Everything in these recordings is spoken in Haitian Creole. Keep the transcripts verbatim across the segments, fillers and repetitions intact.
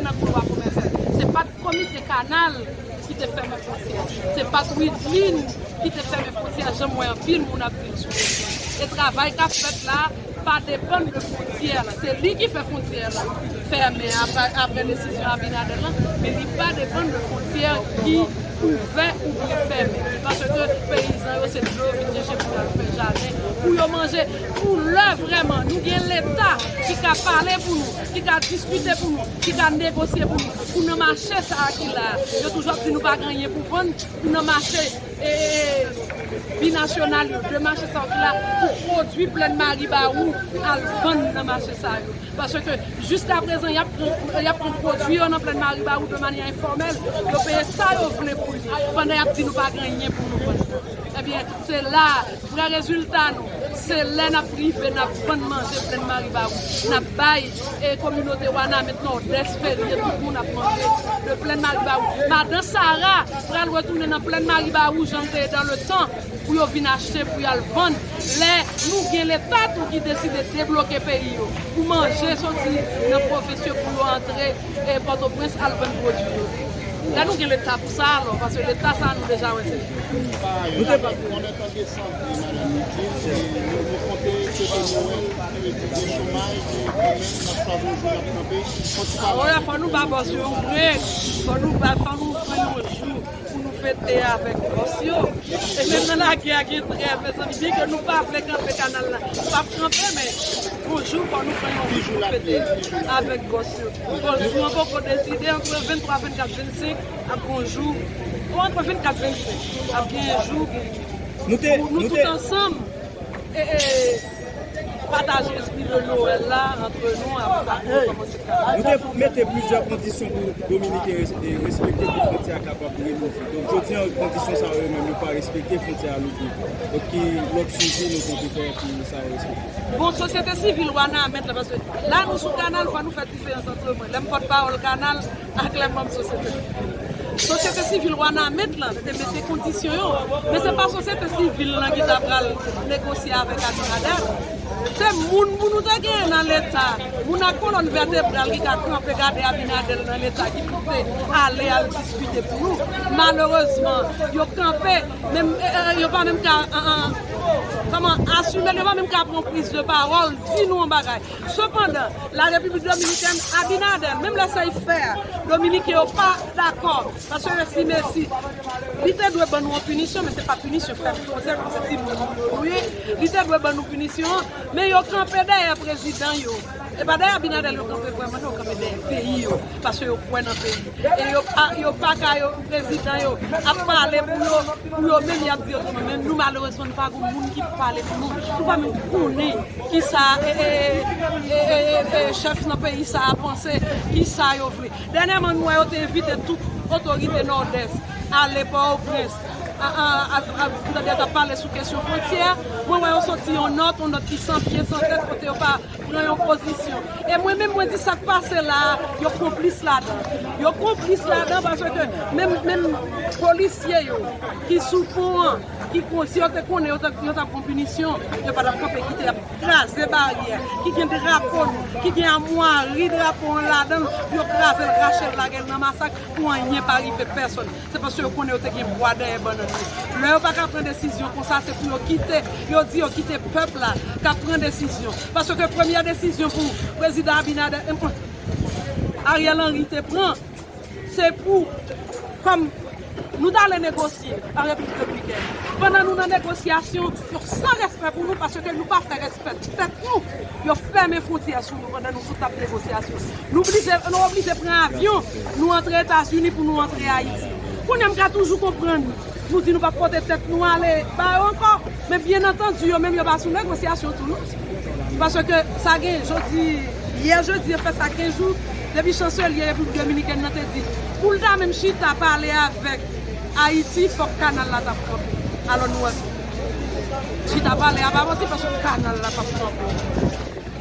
nan koulwa komèsyal. Se pa t komite kanal ki te fèmen fwontyè. Se pa t Widlin ki te fèmen fwontyè, jan m wè anpil moun ap di l sou rezo. E travay k ap fèt la pa depann de fwontyè la. Se li ki fè fwontyè la fèmen apre, apre desizyon Abinader la, men li pa depann de fwontyè ki ouvè oubyen fèmen. Paske peyizan yo, se dlo yo vin chèche pou y al fè jaden, pou yo manje. Pou lè vrèman nou gen Leta ki ka pale pou nou, ki ka diskite pou nou, ki ka negosye pou nou, pou nan mache sa a ki la a, yo toujou ap di nou pa gen anyen pou vann, pou nan mache, e, binasyonal yo, de mache sa a ki la, pou pwodui Plèn Maribawou al vann nan mache sa yo. Paske jiskaprezan, y ap pran, y ap pran pwodui yo nan Plèn Maribawou de manyè enfòmèl, yo peye sa yo vle pou li, pandan y ap di nou pa gen anyen pou nou vann. Ebyen, se la vrè rezilta nou, se lè n ap rive, n ap vann manje Plèn Maribawou, n ap bay, e, kominote Wanament Nòdès ferye, tout moun ap manje de Plèn Maribawou. Madan Sara pral retounen nan Plèn Maribawou, jan l te ye dan le tan, pou yo vin achte, pou y al vann. Lè nou gen Leta tou ki deside debloke peyi yo, pou manje soti nan pwovens yo, pou yo antre, e, Pòtoprens al vann pwodui yo. Lè nou gen Leta pou sa, alò, paske Leta sa a nou deja wè se li. Nou te pa konnen tande santi, madanm Ludwig, e nou, nou konte kote Noël, ki vle di gen chomaj, e kanmenm, n ap chwazi yon jou n ap kanpe. Fò ti pale. Fò nou ba bòs yo yon brek. Fò nou ba, fò nou pran yon jou pou nou fete avèk bòs yo. E menm nan lagè a gen trèv, mezanmi, byen ke nou pa vle kanpe kanal la, nou p ap kanpe, men yon jou fò nou pran yon jou pou fete avèk bòs yo. Bon, jou an poko deside, antre venntwa, vennkat, vennsenk ap gon jou, bon, antre vennkat, vennsenk ap gen jou pou nou tout ansanm, e, e, pataje espri de Noël la antre nou, apre sa pou nou kòmanse travay. Nou te mete plizyè kondisyon pou Dominiken res-, e, respekte pou fwontyè a kapab relouvri. Donk, jodi a, kondisyon sa yo menm yo pa respekte, fwontyè a louvri. Donk, ki lòt sijè nou konte fè pou sa yo respekte? Bon, sosyete sivil Wanament la, paske la nou sou kanal, fò nou fè diferans antre mwen. Lè m pòtpawòl kanal, ak lè manm sosyete sivil. Sosyete sivil Wanament lan te mete kondisyon yo, men se pa sosyete sivil lan ki ta pral negosye avèk Abinader. Se moun pou nou te genyen nan Leta, moun ak kolòn vètebral ki ka kanpe gade Abinader nan Leta ki pou te ale al diskite pou nou. Malerezman, yo kanpe, menm, e, e, yo pa menm ka, an, an, kòman, asime l, yo pa menm ka pran priz de pawòl, di nou yon bagay. Sepandan, la Repiblik Dominikèn, Abinader, menm lè sa y fè a, Dominiken yo pa dakò, paske yo estime si li te dwe ban nou yon pinisyon, men se pa pinisyon, frè, frè, se timoun nou ye, li te dwe ban nou pinisyon an, men yo kanpe dèyè prezidan yo. E pa dèyè Abinader yo kanpe vrèman, non, yo kanpe dèyè peyi yo, paske yo kwè nan peyi. E yo pa, yo pa ka, yo, prezidan yo ap pale pou yo, pou yo menm, y ap di otreman. Men nou, malerezman, nou pa gen moun ki pale pou nou. Nou pa menm konnen kisa, e, e, chèf nan peyi sa a panse, kisa yo vle. Dènyèman, nou wè yo te envite tout otorite Nòdès ale Pòtoprens, a, a, a, a, pou ta pale sou kesyon fwontyè. Mwen wè yo soti yon nòt, yon nòt ki san pye, san tèt, kote yo pa pran yon pozisyon. E mwen menm, mwen di sa k pase la a, yo konplis ladan. Yo konplis ladan paske menm, menm polisye yo ki sou pon an, ki kon, si yo te konnen yo t ap, yo t ap pran pinisyon, yo pa t ap kanpe kite y ap kraze baryè, ki gen drapo nou, ki gen amwari drapo an ladan l, pou yo kraze l, rache l, lage l nan masak, pou anyen pa rive pèsòn. Se paske yo konnen yo te gen bwa dèyè bannann yo. Lè yo pa ka pran desizyon konsa, se pou yo kite, yo di yo kite pèp la k ap pran desizyon. Paske premyè desizyon pou prezidan Abinader, em, Ariel Henry te pran, se pou, kòm nou t ale negosye an Repiblik Dominikèn. Pandan nou nan negosyasyon, yo san respè pou nou paske nou pa fè respè tèt nou. Yo fèmen fwontyè sou nou pandan nou sot ap negosyasyon. Nou blije, nou oblije pran avyon, nou antre Etazini pou nou antre Ayiti. Kounye a m ka toujou konprann, nou di nou p ap pote tèt nou ale ba yo ankò. Men byen antandi, yo menm yo pa sou negosyasyon tou non. Paske sa gen jodi, yè jedi, yo fè sa kenz jou, depi chanselye Repiblik Dominikèn nan te di, pou l ta menm chita pale avèk Ayiti, fòk kanal la t ap kanpe. Alò nou wè, chita pale a pa manti paske kanal la p ap kanpe.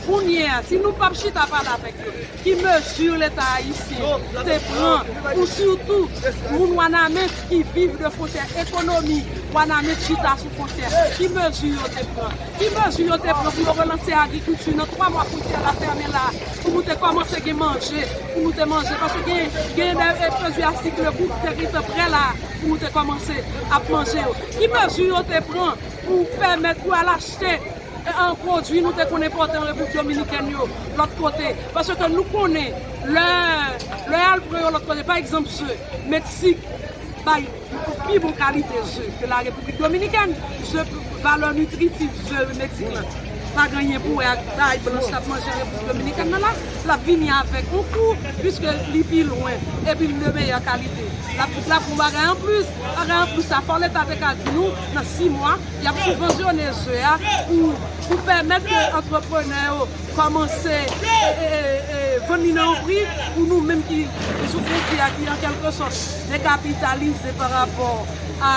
Kounye a, si nou p ap chita pale avèk yo, ki mezi Leta ayisyen te pran pou sitou moun Wanament ki viv de fwontyè ekonomi Wanament chita sou fwontyè? Ki mezi yo te pran? Ki mezi yo te pran pou yo relanse agrikilti nan twa mwa fwontyè la fèmen la, pou nou te kòmanse gen manje, pou nou te manje? Paske gen, gen de, e, pwodui a sik legou ki te gentan prè la, pou nou te kòmanse ap manje yo. Ki mezi yo te pran pou pèmèt yo al achte e, an pwodui nou te konn enpòte an Repiblik Dominikèn yo lòt kote. Paske nou konnen, lè, lè y al pran yo lòt kote, pa egzanp, ze, Meksik bay pi bon kalite ze ke la Repiblik Dominikèn. Ze, valè nitritif ze Meksik lan pa gen anyen pou wè ak bagay blanch l ap manje an Repiblik Dominikèn nan la. L ap vini avèk yon kou, piske li pi lwen, epi l de meyè kalite. L ap, l ap yon bagay anplis. Bagay anplis sa, fò Leta te ka di nou, nan sis mwa, y ap sibvansyone ze a pou, pou pèmèt ke antreprenè yo kòmanse, e, e, e, e, vann li nan yon pri pou nou menm ki sou fwontyè a, ki an kèlke sòt dekapitalize pa rapò a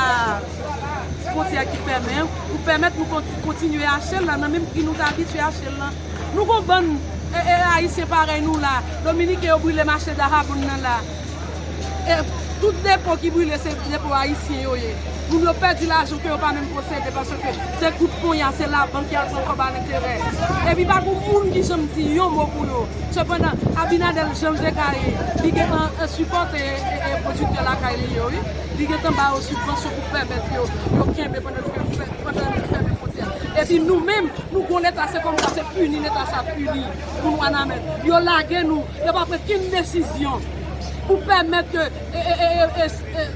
fwontyè a ki fèmen, pou pèmèt nou konti-, kontinye achte l la nan menm pri nou te abitye achte l lan. Nou gon bann, e, e, Ayisyen parèy nou la, Dominiken yo brile mache Dahabon nan la. E tout depo ki brile, se depo ayisyen yo ye. Moun yo pèdi lajan ke yo pa menm posede, paske se kout ponya, se labank y al pran kòb a lenterè. Epi pa gon moun ki janm di yon mo pou yo. Sepandan, Abinader jan l te ka ye, li gentan, e, sipòte, e, e, pwodiktè lakay li yo, wi. Li gentan ba yo sibvansyon pou pèmèt yo, yo kenbe pandan l fè, fè, pandan l fèmen fwontyè. Epi nou menm, nou gon Leta, se kòmkwa se pini Leta sa pini moun Wanament. Yo lage nou, yo pa pran kenn desizyon pou pèmèt ke, e, e, e, e, e, e,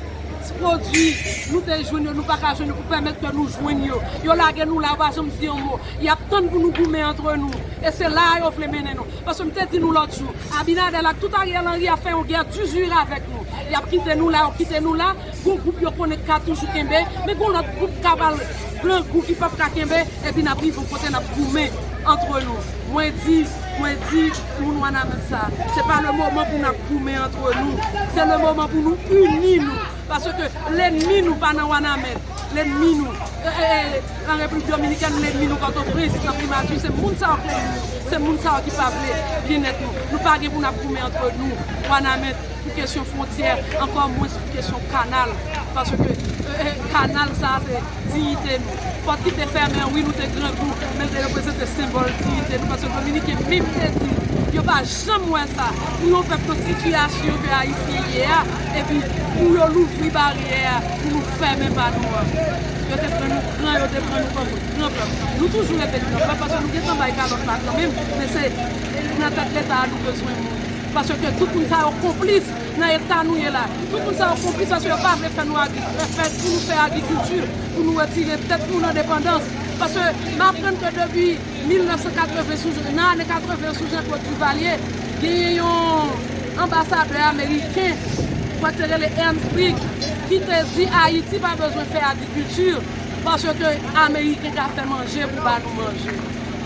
pwodui nou te jwenn yo, nou pa ka jwenn yo, pou pèmèt ke nou jwenn yo. Yo lage nou la, yo pa janm di yon mo. Y ap tann pou nou goumen antre nou. E se la a yo vle mennen nou. Paske m te di nou lòt jou, Abinader ak tout Ariel Henry ap fè yon gè dizir avèk nou. Y ap kite nou la, yo kite nou la. Gon gwoup yo konnen k ka toujou kenbe, men gon lòt gwoup k ap al grangou ki p ap ka kenbe, epi n ap rive yon kote n ap goumen antre nou. Mwen di, mwen di, moun Wanament sa, se pa le moman pou n ap goumen antre nou. Se le moman pou nou ini nou. Paske lènmi nou pa nan Wanament. Lènmi nou, e, e, e, nan Repiblik Dominikèn, lènmi nou Pòtoprens, nan Primati, se moun sa yo k lènmi nou. Se moun sa yo ki pa vle byennèt nou. Nou pa gen pou n ap goumen antre nou. Wanament, pou kesyon fwontyè, ankò mwens pou kesyon kanal. Paske, e, e, kanal sa a se diyite nou. Pòt ki te fèmen, wi, nou te grangou, men l te reprezante senbòl diyite nou. Paske Dominiken menm te di, yo pa janm wè sa. Pou yon pèp nan sitiyasyon ke Ayisyen ye a, epi pou yo louvri baryè a, pou nou fèmen pa nou an. Yo te pran nou gran, yo te pran nou kòm gran pèp. Nou toujou rete gran pèp, paske nou gentan bay kalòt la kanmenm, men se, e, nan tèt Leta a nou bezwen moun. Paske tout moun sa yo konplis nan eta nou ye la. Tout moun sa yo konplis paske yo pa vle fè nou agri-, fè, fè pou nou fè agrikilti, pou nou retire tèt nou nan depandans. Paske m aprann ke depi mil nèf san katreven sou, nan ane katreven sou Jean Claude Duvalier, genyen yon anbasadè ameriken, mwen te rele Ernst Briggs, ki te di Ayiti pa bezwen fè agrikilti paske ameriken ka fè manje pou ba nou manje.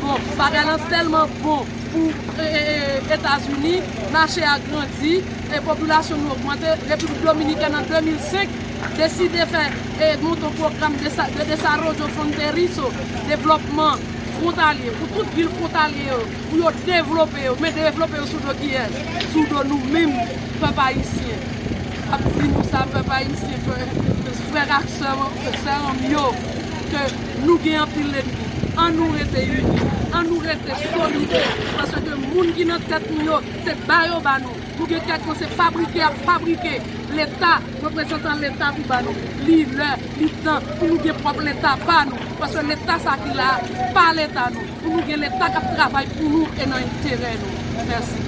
Bon, bagay lan tèlman bon pou, e, e, e, Etazini, mache a grandi, e popilasyon nou ogmante. Repiblik Dominikèn an de mil senk deside fè, e, monte yon pwogram de sa-, de desarrollo fronterizo, devlòpman fwontalye, pou tout vil fwontalye yo, pou yo devlope yo. Men devlope yo sou do kiyès? Sou do nou menm, pèp ayisyen. M ap di nou sa, pèp ayisyen, pè-, frè ak sè, sè an m yo, ke nou gen anpil lènmi. Ann nou rete ini, ann nou rete solidè, paske moun ki nan tèt nou yo, se ba yo ba nou. Nou gen kèk nan se fabrike y ap fabrike Leta, reprezantan Leta pou ba nou. Li lè, li tan pou nou gen pwòp Leta pa nou, paske Leta sa ki la, pa Leta nou. Pou nou gen Leta k ap travay pou nou e nan enterè nou. Mèsi.